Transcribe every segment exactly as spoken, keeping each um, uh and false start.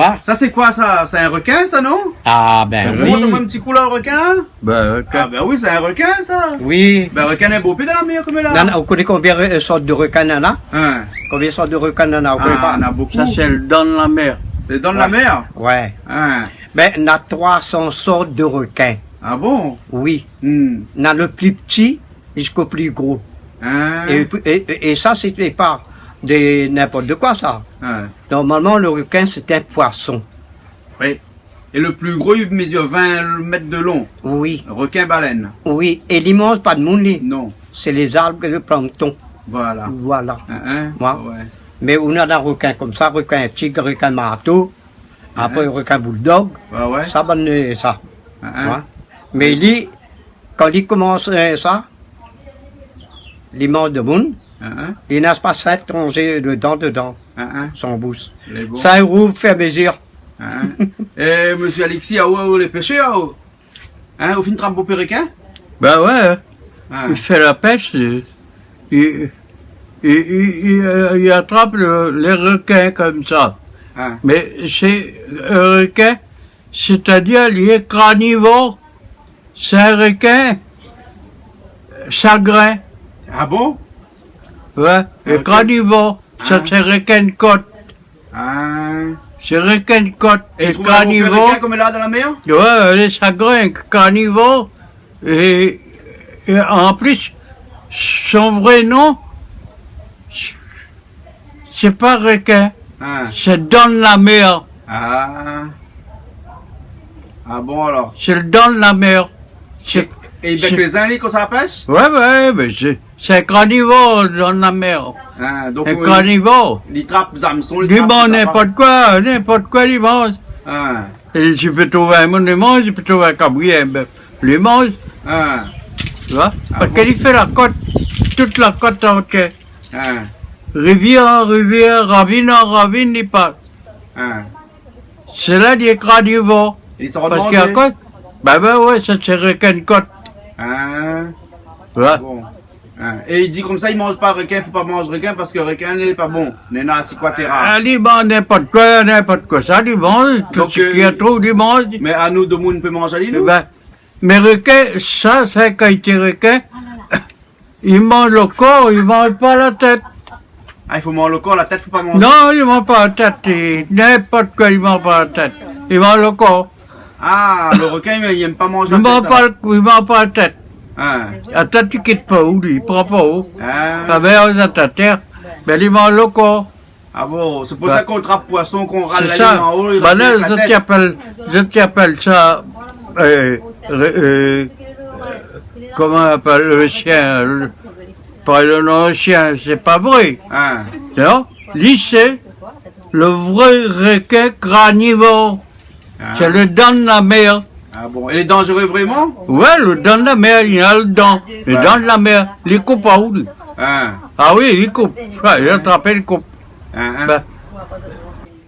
Ah. Sa sé koi sa ? Sé in rekin sa, non ? Ah bin oui. Mont amoin in ti kou la, le rekin. Bin, rekin. Ah bin oui, sé in rekin sa. Oui. Bin, rekin néna bonpé dan la mèr konm la. Non, non, ou koné konbien re-, sort de rekin néna ? Hein. Konbien sort de rekin néna, ou koné pa ? Ah, néna bonpé. Sa sé le dan la mèr. Le dan la mèr ? Ouais. Hein. Bin, néna troi san sort de rekin. Ah bon ? Oui. Hmm. Néna le pli pti, ziska le pli gro. Hein ? É pi, é, é, é sa, sé pa de ninport de koi, sa. Hein. Normalman, le rekin, sé in poison. Oui. É le pli gro, li mezir vin mèt de lon. Oui. Rekin balèn. Oui. É li manz pa demoun, li. Non. Sé lé zarb, le plankton. Voilà. Voilà. Hein, hein. Ouais. Mé ou néna rekin konmsa, rekin tig, rekin marto. Apré, rekin bouldog, sa bann, euh, sa. Hein, hein. Mé li, kan li komans, euh, sa, li manz demoun, li na pa sink tronzé dedan, dedan son boush. Lé bon. Sa, li rouv fé mezir. Hein, hein. Eh, mésyé Alexis, ah ouais, ou lé péshèr, ah ouais. Hein, ou fine trap bonpé rekin ? Bin ouais, hein. Ah. Li fé la pèsh, li, li, li, li, euh, li atrap le, le rekin konmsa. Ah. Mé sé in rekin, sétadir, li lé karnivor. Sé in rekin sagrin. Ah bon ? Ouais, le karnivor. Sa, sé rekin kot. Ah. Sé rekin kot, é karnivor. É ou trouv in rekin konm la dan la mèr ? Ouais, lé sagrin, karnivor. É, é an plis, son vré non, sé pa rekin. Ah. Sé dan la mèr. Ah. Ah bon, alor ? Sé le dan la mèr. É, é li bèk lé zin, li, kan sa la pèsh ? Ouais, ouais, mé sé Sé in karnivor dan la mèr. Ah, donk, in karnivor. Li trap zamson, li trap, li manz ninport koi, ninport koi li manz. Ah. É si pé trouv in moun, li manz, si pé trouv in kabri, in bèf, li manz. Ah. Tu vois ? Ah bon ? Parske li fé la kot, tout la kot antièr. Ah. Rivièr an rivièr, ravine an ravine, li pas. Ah. Sé la li lé karnivor. É li sa manz ? Parske akoz ? Bin, bin ouais, sa sé rekin kot. Ah. Ouais. Bon. Hein. É li di konmsa, li manz pa rekin, fo pa manz rekin parske rekin lé pa bon. Néna sikoitèra. Ah, li manz ninport koi, ninport koi. Sa, li manz, tout sak li trouv, li manz. Donk, euh, mé anou, demoun pé manz ali, nou ? Ébin, mé rekin, sa, sé in kalité rekin. Li manz le kor, li manz pa la tèt. Ah, i fo manz le kor, la tèt, fo pa manz. Non, li manz pa la tèt, li, ninport koi, li manz pa la tèt. Li manz le kor. Ah, le rekin, li èm pa manz la tèt, alor. Li manz pa le, li manz pa la tèt. Ah. La tèt, li kit pa ou, li pran pa ou. Ah. La mèr, sa atèr. Mé li manz le kor. Ah bon, sé pou sa kan ou trap poison, kan ou ral la lign an o, li rès avèk la tèt. Sé sa. Bin la, zot i apèl, zot i apèl sa, euh, re-, euh, koman i apèl le shien, le, pa le non le shien, sé pa vré. Ah. Non ? Li sé le vré rekin karnivor. Ah. Sé le dan la mèr. Ah bon, é lé danzéré vréman ? Ouais, le dan la mèr, li na le dan. Le dan la mèr, li koup pa ou, li. Ah. Ah oui, li koup. Ouais, li atrap, li koup. Ah, ah. Bin.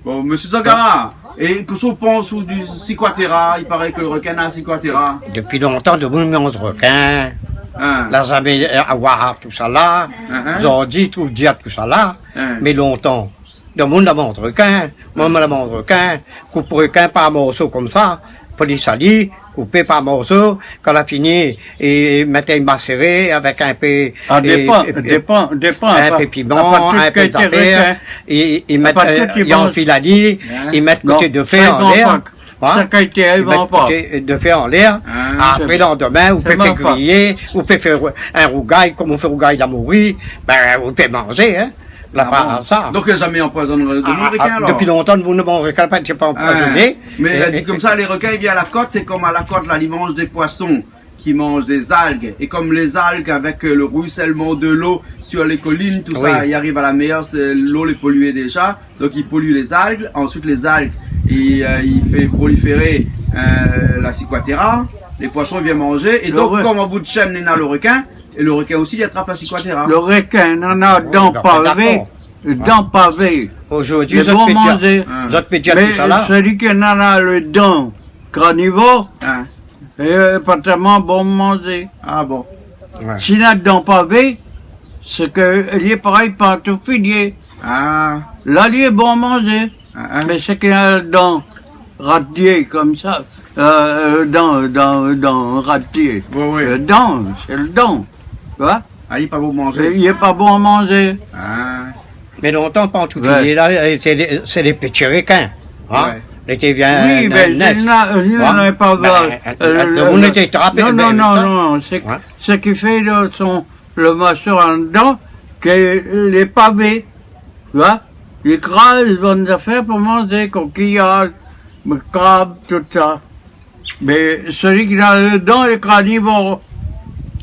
Bon, mésyé Sangara, é kosa ou pans, ou, di sikoitèra ? I paré ke le rekin na sikoitèra. Dopi lontan, demoun i manz rekin. Ah. La zamé, euh, avoir tousala. Ah, ah. Zordi i trouv dir tousala. Ah. Mé lontan, demoun la manz rekin, moin, moin la manz rekin, koup rekin par morso konmsa, pou li sali, koupé par morso, kan la fini, i mèt ali maséré avèk in pé, i, i, in pé piman, in pé zafèr, i, i mèt, euh, i anfil ali, i mèt koté de fé anlèr. Hein ? Sa kalité, i vann pa. Mèt koté de fé anlèr. Ah. Apré, landemin, ou pé fé griyé, ou pé fé rou-, in rougay, konm ou fé rougay la mori, bin, ou pé manzé, hein. La pa sa. Ah bon ? Donk, zamé anpoizone demoun, rekin, alor ? Ah, dopi lontan, demoun i manz rekin, pa, pa anpoizoné. Ah. Mé la di konmsa, le rekin i vien a la kot, é konm a la kot la, li manz dé poison ki manz dé zalg. É konm lé zalg, avèk, euh, le ruisèlman de lo sur lé kolin, tousa, i ariv a la mèr, sé, lo lé polié déza. Donk, i poli lé zalg. Ansuit, lé zalg, i, euh, i fé proliféré, euh, la sikoitèra. Lé poison i vien manzé. É donk, konm an bout de shèn, néna le rekin, é le rekin osi, li atrap la sikoitèra. Le rekin néna dan pavé, dan pavé. Zordi, zot pé dir, zot pé dir tousala. Mé sèl ki néna le dan karnivor, é, euh, pa tèlman bon manzé. Ah bon ? Ouais. Si néna dan pavé, sé ke li lé parèy pantoufilié. Ah. La, li lé bon manzé. Mé sak néna dan ratié konmsa, dan, dan, dan ratié. Wi, wi. Lo dan, sé lo dan. Ou oi ? Ah, li lé pa bon manzé. Li lé pa bon a manzé. Ah. Mé lontan, kan tout fini la, sé dé, sé dé pti rekin. Wi, mé néna, néna pa mal. Lo moun té trapé, non, non, non, sé, sak i fé lo, son, lo morso andan, ke lé pavé, ou oi, li kraz bann zafèr pou manzé, kokiyaz, krab, tout sa. Mé sèl ki néna lo dan, lé kranivor.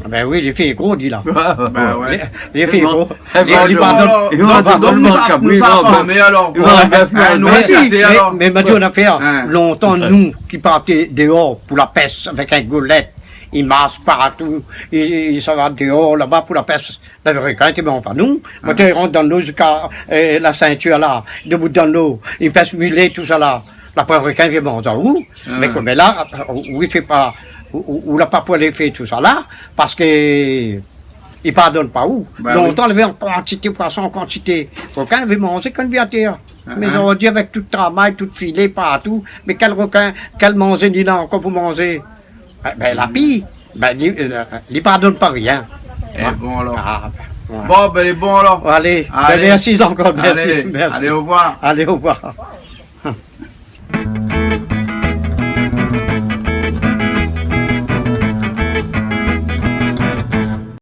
Ah bin wi, li fé gro, li la. Bin wi. Li fé gro. Li, li pardone, li pardone. Mé alor, mé, mé, mé, mé, mé, mé, lontan, nou, ki parté déor pou la pès avèk in golèt, i marsh partou, i, i sava déor laba pou la pès. Lo rekin té manz pa nou. Moin té rant dan lo ziska la sintir la, debout dan lo, i pès milé, tousala. La pwin rekin i vien manz aou. Mé koméla, ou i fé pa, ou, ou la pa pou alé fé tousala, parske i pardone pa ou. Lontan, lavé an kantité pwason, an kantité. Rekin lavé manzé kan i vien atèr. Mé zordi, avèk tout travay, tout filé partou, mé kèl rekin, kèl manzé li néna ankor pou manzé ? Bin, bin, la pi, bin, li, li pardone pa rien. Lé bon alor. Ah, bin, bon, bin, lé bon alor. Alé, bin, mèrsi ankor, mèrsi, mèrsi. Alé, orevoir. Alé, orevoir.